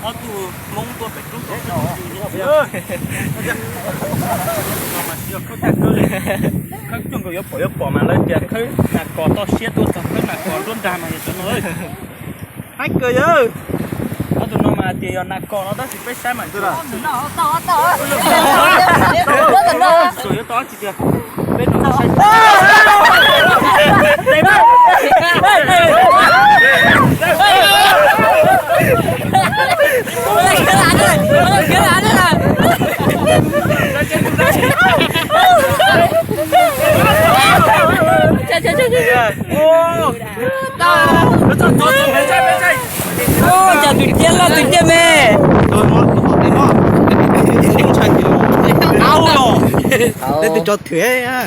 Ob tug Hmoob tuaj pem roob tod, khawb coj nkaus yuav pom yuav pom mas lawv tias khawb nas kos toj siab tuaj txog khawb nas kos nruab nrag mas yog cov no. Haib kawg yawg. Ob tug no mas hais tias yog nas kos no tab sis peb saib mas yuav tau dab tsi tiag. Peb no saib. Cov tus ciab loj tus ciab me. Tus tso thwm.